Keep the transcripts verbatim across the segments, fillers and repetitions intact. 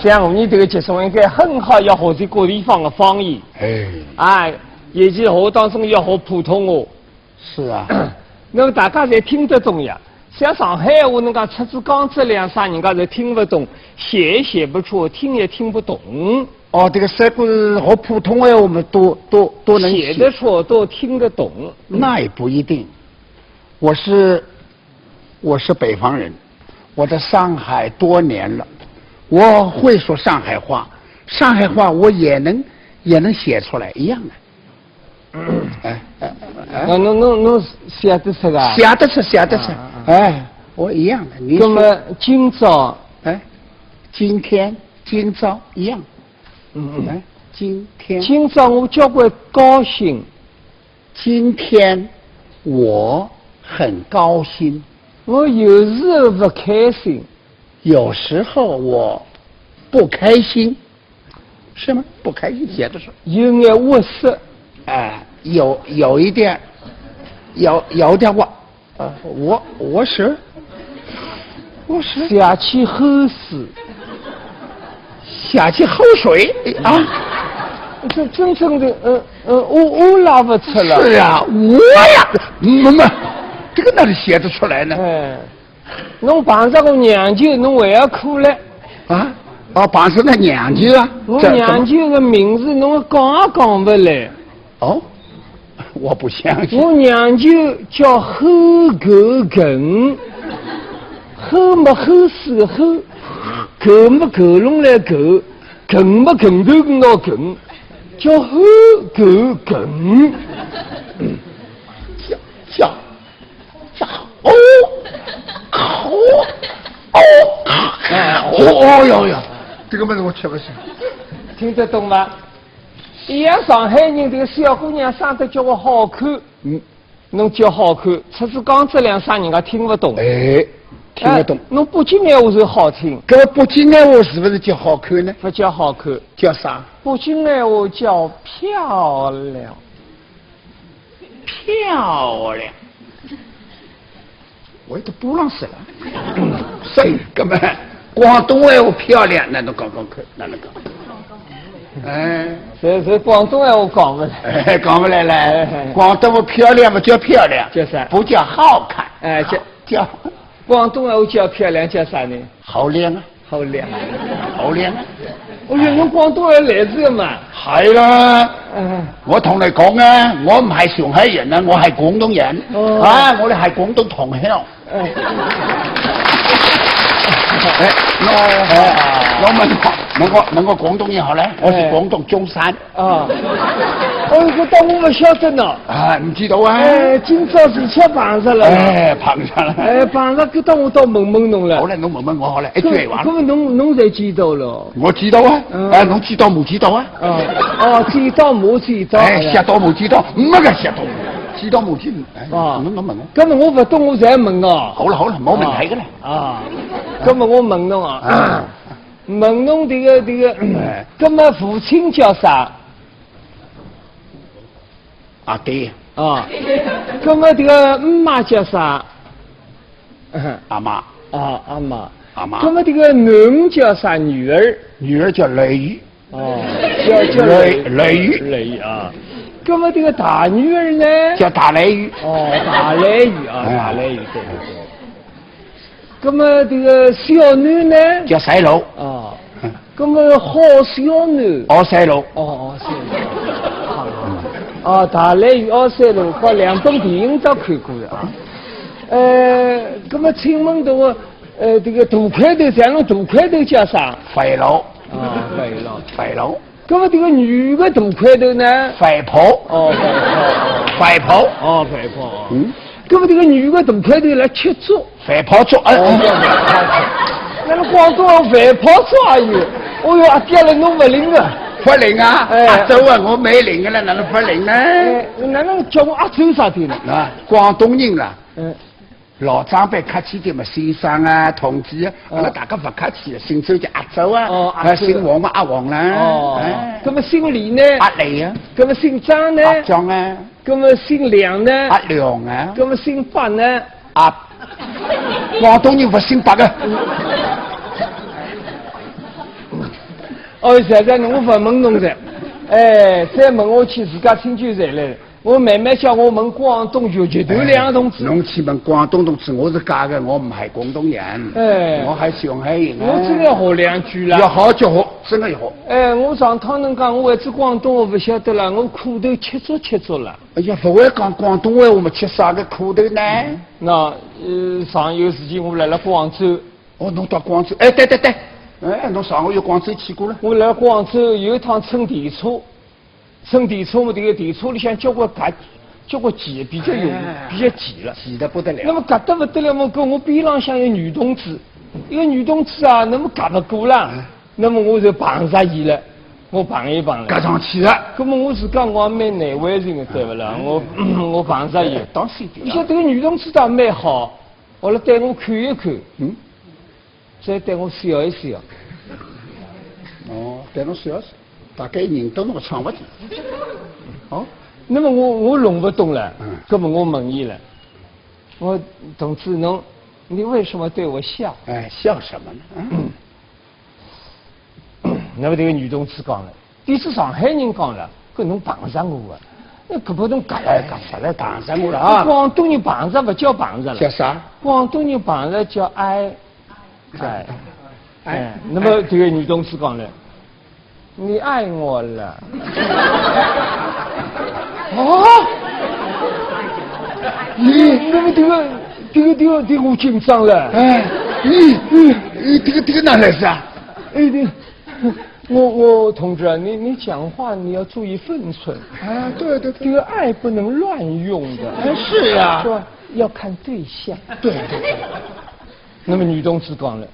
像我们这个节目应该很好，要学习各地方的方言。哎。哎，尤其学当中要学普通话。是啊。那么大家侪听得懂呀。像上海话，侬讲出仔江浙两省，人家侪听不懂，写也写不出，听也听不懂。哦，这个三个学普通话，我们都，都，都能写。写得出，都听得懂。那也不一定。我是，我是北方人，我在上海多年了，我会说上海话，上海话我也能，也能写出来，一样的。哎，哎，哎。啊，侬，侬，侬写得出啊？写得出，写得出。啊，啊，啊。哎，我一样的，你说。那么今朝？哎，今天，今朝一样。嗯，嗯。哎，今天。今朝我交关高兴。今天我很高兴。我有时候不开心。有时候我不开心。 是吗？不开心写得出。有眼窝塞。哎，有，有一点，有，有点窝，呃，窝，窝塞，窝塞。下起后水。下起后水啊？这真正的，呃，呃，我，我拉不出来。是啊，我呀，没，没，这个哪里写得出来呢？哎。 侬碰着我娘舅，侬还要哭嘞。啊？哦，碰着㑚娘舅啊？我娘舅个名字侬讲也讲勿来。哦，我不相信。我娘舅叫侯狗梗，侯么侯氏个侯，狗么狗弄来狗，梗么梗头梗脑梗，叫侯狗梗。叫，叫 哦，哦，哦，哦哟哟，这个名字我吃不消。听得懂吗？一样上海人，这个小姑娘生得交关好看，嗯，侬叫好看，出仔江浙两省人家听不懂。哎，听得懂。哎，侬北京闲话是好听。搿北京闲话是不是叫好看呢？不叫好看。叫啥？北京闲话叫漂亮。 漂亮。我都不认识了。所以，搿么广东闲话漂亮，哪能讲讲看，哪能讲？哎。所以，所以广东闲话讲勿来。哎，讲勿来了。哎，哎。广东话漂亮勿叫漂亮，叫啥？不叫好看。哎，叫，叫广东闲话叫漂亮叫啥呢？好靚啊。 好靚。好靚。哦哟，侬广东闲话来仔个嘛？系啦。嗯。我同你讲啊，我唔系上海人啊，我系广东人。哦。啊，我哋系广东同乡。嗯。哎，我，哎，我问我，问我，问我广东人好了，我是广东中山。哎。 啊。哦，搿倒我勿晓得呢。啊，唔知道啊？哎，今朝是恰碰着了。哎，碰着了。哎，碰着搿倒我倒问问侬了。好了，侬问问我好了，一句闲话。搿么，搿么侬，侬侪知道了？我知道啊。嗯。哎，侬知道冇知道啊？哦，哦，知道冇知道？哎，哎呀。晓得冇知道？没个晓得，知道冇知道？哎，啊。侬，侬问我。搿么我勿懂，我再问哦。好了，好了，冇问题个了。啊，啊。搿么我问侬啊。啊。 问侬迭个，迭个，哎。搿么父亲叫啥？阿爹。啊。搿么迭个姆妈叫啥？阿妈。啊，阿妈。阿妈。搿么迭个囡叫啥？女儿？女儿叫雷雨。哦，叫，叫雷，雷雨。雷雨啊。搿么迭个大女儿呢？叫大雷雨。哦，大雷雨啊，哎。大雷雨，对，对，对。 搿么迭个小囡呢？叫赛罗。哦。嗯。搿么好小囡？奥赛罗。哦，奥赛罗。哦，大雷雨、奥赛罗，搿两本电影侪看过个啊。呃，搿么请问迭个，呃，迭个大块头，像侬大块头叫啥？肥佬。哦，肥佬。肥佬。 搿么迭个女个大块头呢？肥婆。哦，肥婆。肥婆。哦，肥婆。嗯。搿么迭个女个大块头来吃粥。肥婆粥，哎，哦，哎。对，对，对。那个广东话肥婆粥而已。哦哟，阿爹了，侬勿灵个。勿灵啊？哎。阿周啊，我蛮灵个了，哪能勿灵呢？哎，哪能叫我阿周啥体呢？啊，广东人啦。嗯。 老长辈客气点嘛，先生啊、同志啊，嗯。阿拉大家勿客气个，姓周叫阿周啊，哦，阿周。啊，姓王嘛，阿王啦。哦，哎。搿么姓李呢？阿李啊。搿么姓张呢？阿张啊。搿么姓梁呢？阿梁啊。搿么姓白呢？啊，广东人勿姓白个。哦，实在我勿问侬哉。哎，再问下去自家亲眷侪来了。我慢慢叫，我问广东越剧团两个同志。侬去问广东同志，我是假个，我勿系广东人。哎。我系上海人啊。侬真个学两句啦？要好就好，真个要好。哎，我上趟能讲，我一句广东话勿晓得啦，我苦头吃足吃足了。哎呀，勿会讲广东话，我们吃啥个苦头呢？那，呃，上有事体我来了广州。哦，侬到广州，哎，对对对，哎，侬上个月广州去过了？我来广州有一趟乘电车，乘电车嘛，迭个电车里向交关轧，交关挤，比较拥，哎，比较挤了。挤得不得了。那么轧得不得了嘛，搿我边浪向有女同志，一个女同志啊，那么轧勿过啦，哎，那么我就碰着伊了，我碰一碰了。轧上去了。那么我自家我也蛮难为情的，对勿啦？哎，我，我碰着伊。哎，当心点啊。你晓得这个女同志倒蛮好，后来对我看一看，嗯，再对我笑一笑。哦，对侬笑一笑，大概认得侬个唱勿见。哦，那么我，我弄勿懂了，嗯，那么我问伊了，我同志侬，你为什么对我笑？哎，笑什么呢？嗯。那么这个女同志讲了，伊是上海人讲了，搿侬碰着我啊，那搿拨侬轧来轧去来，碰着我了啊。广东人碰着勿叫碰着了，叫啥？广东人碰着叫爱，哎，哎，那么这个女同志讲了，你爱我了。啊？你，那么这个，这个，这个，这个我紧张了。哎，你，你，你这个，这个哪来事啊？哎，你，我，我，同志啊，你，你讲话你要注意分寸。啊，对对对。这个爱不能乱用的。哎，是呀。是吧？要看对象。对对对。那么女同志讲了，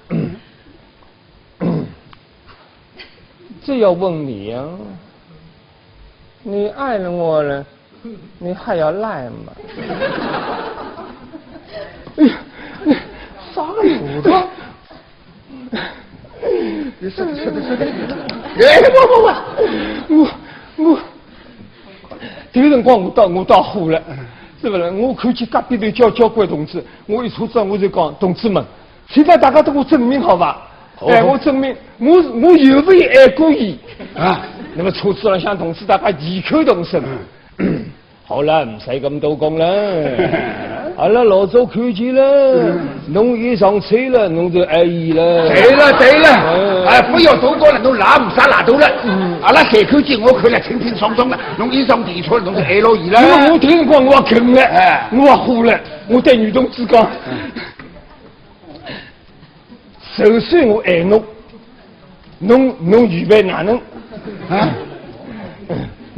这要问你啊，你爱了我了，你还要赖吗？哎呀，你啥个路子？你说，说，说，哎，我，我，我，我，我，这个辰光我倒，我倒火了，是不是？我看见隔壁头交，交关同志，我一车子我就讲，同志们，现在大家都给我证明好吧？好，哎，好。我证明，我，我有没有爱过伊？啊。那么车子浪向同志大家异口同声。嗯。好了，唔使咁多讲了。阿拉老早看见了，嗯，侬一上车了，侬就爱伊了。对了，对了，哎，哎，不要多讲了，侬拉唔啥拉多了。嗯。阿拉侪看见，我看了清清爽爽了，侬一上电车了，侬就爱牢伊了。那么我听辰光我也哽了，哎，我也火了，我对女同志讲，嗯。 就算我爱侬，侬，侬预备哪能？啊？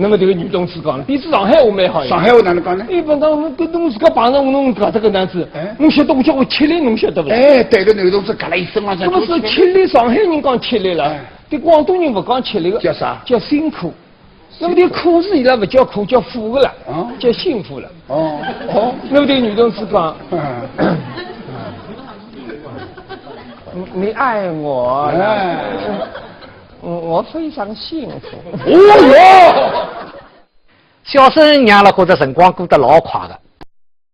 那么这个女同志讲，比起上海话蛮好呀。上海话哪能讲呢？一般讲，搿侬自家碰着我，侬搿搭个样子，哎，侬晓得我叫我吃力，侬晓得勿啦？哎，对个，女同志搿了一声浪向，那么是吃力，上海人讲吃力了，哎，对广东人勿讲吃力个，叫啥？叫辛苦。 那么这苦字伊拉勿叫苦，叫苦个啦，啊？叫幸福了。哦，哦。那么这个女同志讲，嗯。你，你爱我，哎。我，我非常幸福。哦哟！小沈娘了，觉着辰光过得老快个，